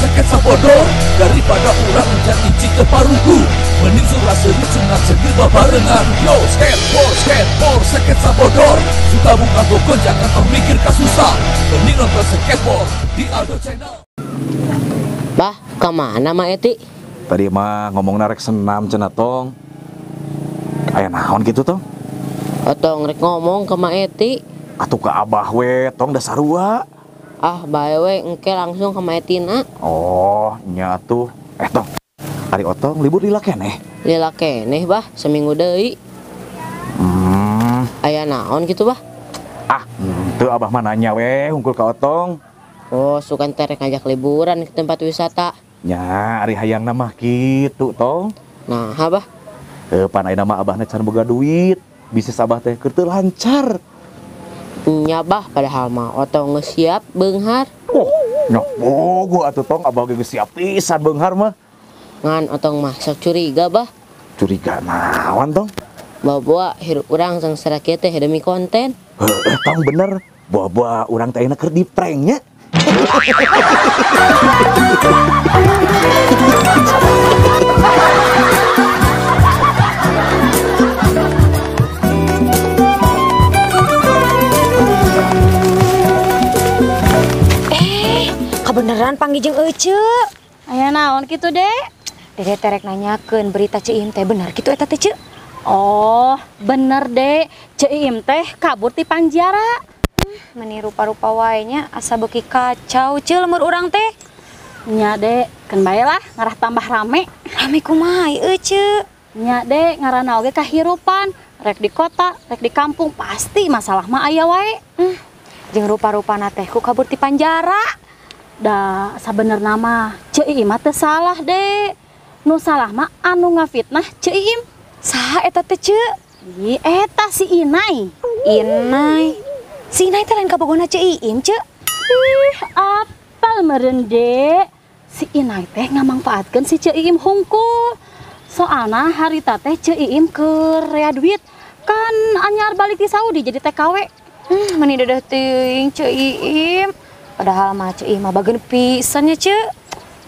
Seket sabodor daripada urang jadi cike parugu. Mending surah seri cengat cengir babarengan. Yo skateboard skateboard seket sabodor. Suka buka gogon jangan termikir kasusah. Mending nonton skateboard di Aldo Channel. Bah, kemana Ma Eti? Tadi mah ngomong narek senam cenah tong. Aya naon gitu tong? Otong rek ngomong ke Ma Eti. Atuh ke abah we tong dasarua. Ah, bae we engke langsung ke Ma Etina. Oh, nya atuh. Tong. Ari otong libur lila keneh. Lila keneh, bah, seminggu deui. Aya naon gitu, bah? Ah, teu abah mah nanya we hungkul ka otong. Oh, sukan terek ngajak liburan ke tempat wisata. Nya, ari hayangna mah kitu, tong. Nah, bah. Pan ayeuna mah abahna can boga duit. Bisnis abah teh keur teu lancar. Nya bah, padahal mah otong geus siap beunghar. Oh, nya bogo atuh tong, abah ge geus siap pisan beunghar mah. Ngan otong mah sok curiga bah. Curiga naon tong? Bawa hirup urang sengsara kieu teh demi konten. Heuh, tong bener. Bawa urang teh ayeuna keur di prank nya. Kebeneran panggil jeung Ece. Aya naon kitu, Dek? Dede terek nanyakeun berita Ceu Iim teh bener kitu eta teh, Ceu? Oh, bener, Dek. Ceu Iim teh kabur ti panjara. Meni rupa-rupa wae nya asa beuki kacau Ceu lemur urang teh. Nya, Dek, keun bae lah ngarah tambah rame. Rame kumaha ieu, Ceu? Nya, Dek, ngaranna oge kahirupan. Rek di kota, rek di kampung pasti masalah mah aya wae. Jeung rupa-rupana teh ku kabur ti panjara. Da sabenerna mah Ceu Iim mah teu salah, Dek. Nu salah mah anu ngafitnah Ceu Iim. Saha eta teh, Ceu? Ih, eta si Inai. Inai. Si Inai teh lain kabogona Ceu Iim, Ceu. Ih, apal meureun, Dek. Si Inai teh ngamangpaatkeun si Ceu Iim hungkul. Soalna harita teh Ceu Iim keur rea duit. Kan anyar balik di Saudi jadi TKW. Meni dedeh teuing Ceu Iim. Padahal mah Ceu Iim mah bageun pisan nya, Ceu.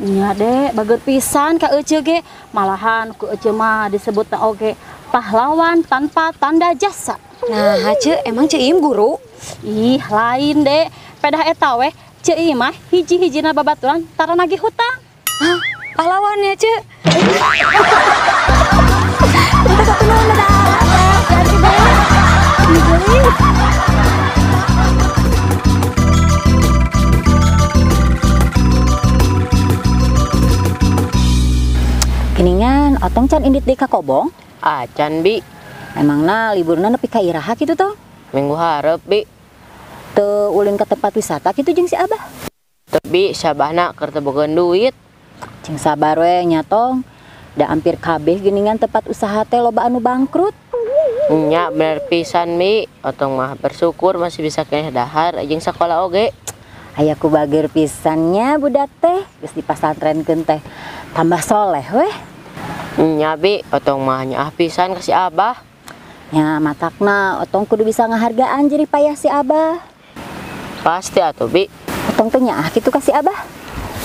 Nya, Dek, bageun pisan ka Ece ge. Malahan ku Ece mah disebutna oge pahlawan tanpa tanda jasa. Nah, Ceu, emang Ceu Iim guru? Ih, lain, Dek. Pedah eta we Ceu Iim mah hiji-hijina babaturan tara nagih hutang. Hah, pahlawan ya, Ceu? Bentar satu nuhun, dadah. Geningan, otong can indit deui ka Kobong? Acan, Bi. Emangna liburna nepi ka iraha kitu tong? Minggu hareup, Bi. Teu ulin ka tempat wisata kitu jeung si Abah? Teu, Bi, sabahna keur teu boga duit. Jeung sabar we nya tong. Da hampir kabeh geningan tempat usaha teh loba anu bangkrut. Nya bener pisan, Bi. Otong mah bersyukur masih bisa keneh dahar jeung sakola oge. Aya ku bager pisan nya budak teh, geus dipasantrenkeun teh tambah soleh weh. Nya, Bi, otong mah nyaah pisan ka si Abah. Nya matakna otong kudu bisa ngahargaan jerih payah si Abah. Pasti atuh, Bi. Otong teh nyaah kitu ka si Abah.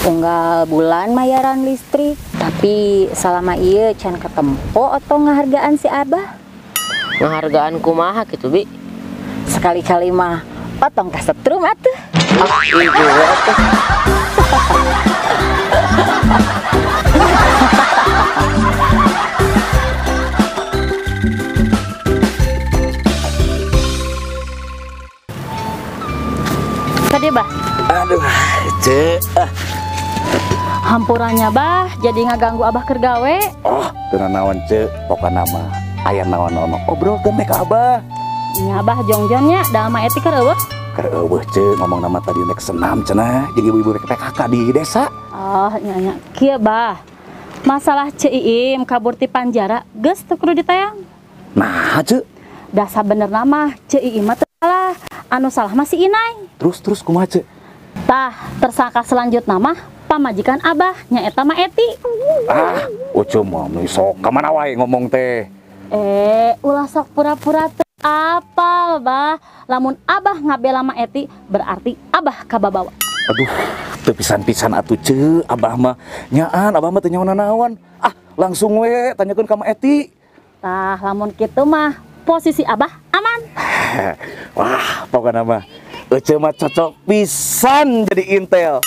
Unggal bulan mayaran listrik, tapi salama ieu can ketempo otong ngahargaan si Abah. Ngahargaan kumaha kitu, Bi? Sekali-kali mah otong kasetrum atuh. Ah, ibu atuh. Tadi, Bah. Aduh, Ceu. Hampurannya, Bah, jadi ngaganggu Abah keur gawe. Oh, teu nanaon, Ceu. Pokona mah aya naon-naon obrolkeun teh ka Abah. Nya, Abah jongjonnya da Ma Eti keur eueuh. Keur eueuh, Ceu, ngomong nama tadi nek senam cenah jeung ibu-ibu PKK di desa. Oh, nya nya. Kieu, Bah. Masalah Ceu Iim kabur ti panjara geus teu kudu ditayang. Nah, Ceu. Da sabenerna mah Ceu Iim mah teu salah. Anu salah mah si Inai. Terus kumaha, Ceu? Tah, tersangka selanjutna mah pamajikan Abah nyaeta Ma Eti. Ah, ucu mah sok ka mana wae ngomong teh. Ulah sok pura-pura teu apal, Bah. Lamun Abah ngabela Ma Eti berarti Abah kababawa. Aduh, Teu pisan-pisan atuh Ceu, abah mah nyaan, abah mah teu nyaho nanaon. Ah, langsung we tanyakeun ka Ma Eti. Tah, lamun kitu mah posisi abah aman. Wah, pokokna mah Ece mah cocok pisan jadi intel.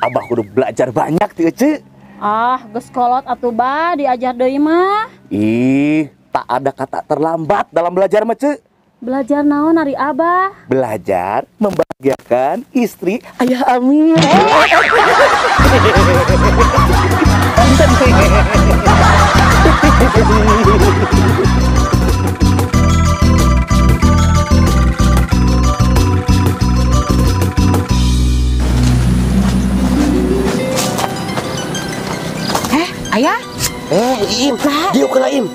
Abah kudu belajar banyak ti Ece. Ah, geus kolot atuh bah diajar deui mah. Ih, tak ada kata terlambat dalam belajar mah, Ceu. Belajar naon ari abah? Belajar membahagiakan istri ayah Amin. Ayah? Iim, diuk lah Im.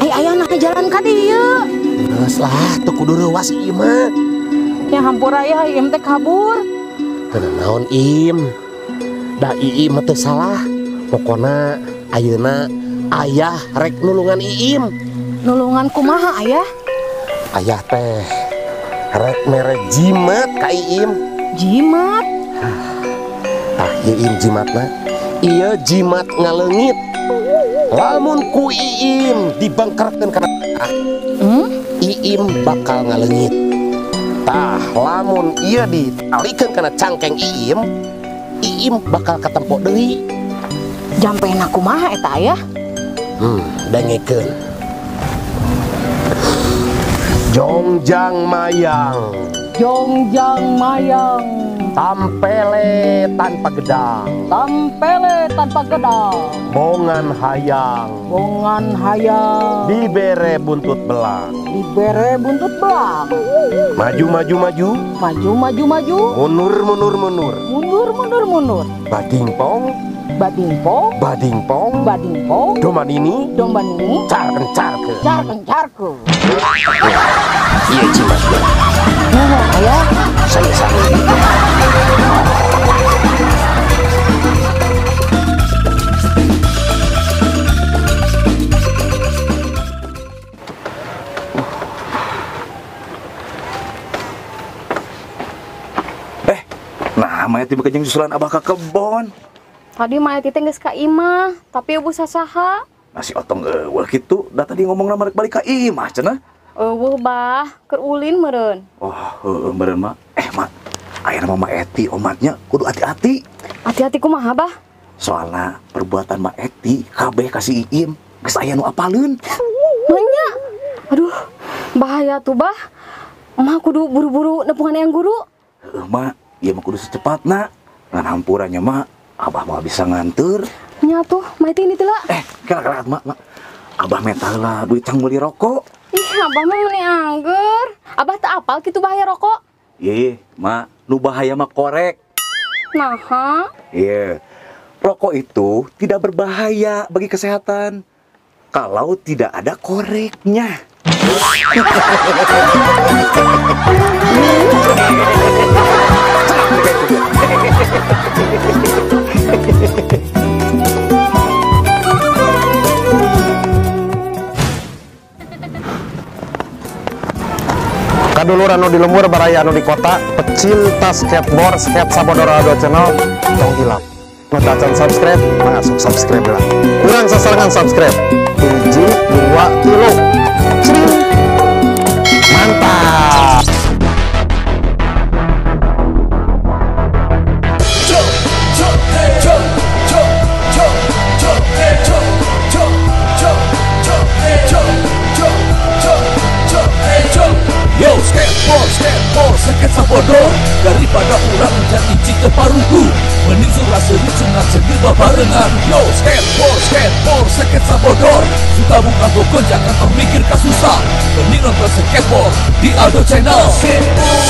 Ayah nah jalan ka dieu. Geus lah, teu kudu reuwas Iim mah. Ya hampura ayah, Iim teh kabur. Teu naon Im. Da Iim mah teu salah. Pokona ayeuna ayah rek nulungan Iim. Nulungan kumaha ayah? Ayah teh rek mere jimat ka Iim. Jimat? Tah ieu Im jimatna. Iya jimat ngaleungit. Lamun ku Iim dibangkerkeun kana Iim bakal ngaleungit. Tah lamun ieu ditalikeun kana cangkeng Iim, Iim bakal katempo deui. Jampena kumaha eta ayah? Dengekeun. Jongjang mayang. Jongjang mayang. Tampele tanpa gedang. Tampele tanpa gedang. Bongan hayang. Bongan hayang. Dibere buntut belang. Dibere buntut belang. Maju maju maju. Maju maju maju. Mundur mundur mundur. Mundur mundur mundur. Badingpong. Badingpong. Badingpong. Badingpong. Domanini. Domanini. Carken carke. Carken carke. Iya jimatnya. Nah, ayah. Saya. Nah, Mayati bekejeng susulan abah ke kebon. Tadi Mayati teh geus ka imah, tapi eueuh sasaha. Nasi otong eueuh kitu, da tadi ngomongna marek balik ka imah cenah. Eueuh bah, keur ulin meureun. Oh, heueuh meureun mah. Mak, ayeuna mah Ma Eti omatnya kudu hati-hati. Hati-hati kumaha bah? Soalna perbuatan Ma Eti kabeh ka si Iim geus aya nu apaleun. Manya. Aduh, bahaya tuh bah. Mah kudu buru-buru nepungan yang guru. Heueuh mak, ieu mah kudu secepatna. Ngan hampurannya mak, abah mah bisa nganter. Nya tuh, Ma Eti ini teh lah. Kira-kira mak, mak. Abah meta heula duit cang meuli rokok. Ih, abah mah meuni angger. Abah teu apal kitu bahaya rokok. Ih, mak, nu bahaya mah korek. Naha? Iya. Rokok itu tidak berbahaya bagi kesehatan kalau tidak ada koreknya. Kadulur anu di lembur baraya anu di kota, pecinta skateboard, skate Sabodor Aldo Channel, tong hilap. Nu tacan subscribe, masuk subscribe lah. Kurang sasarangan subscribe. 1, 2, 3. Cring. Mantap. Yo, skateboard, skateboard, skate sabodor. Daripada urang jadi cita parugu, mending surah seri sunat segir babarengan. Yo, skateboard, skateboard, skate sabodor. Suka buka bokon jangan kau mikir kasusah. Mending nonton skateboard di Aldo Channel. Skateboard,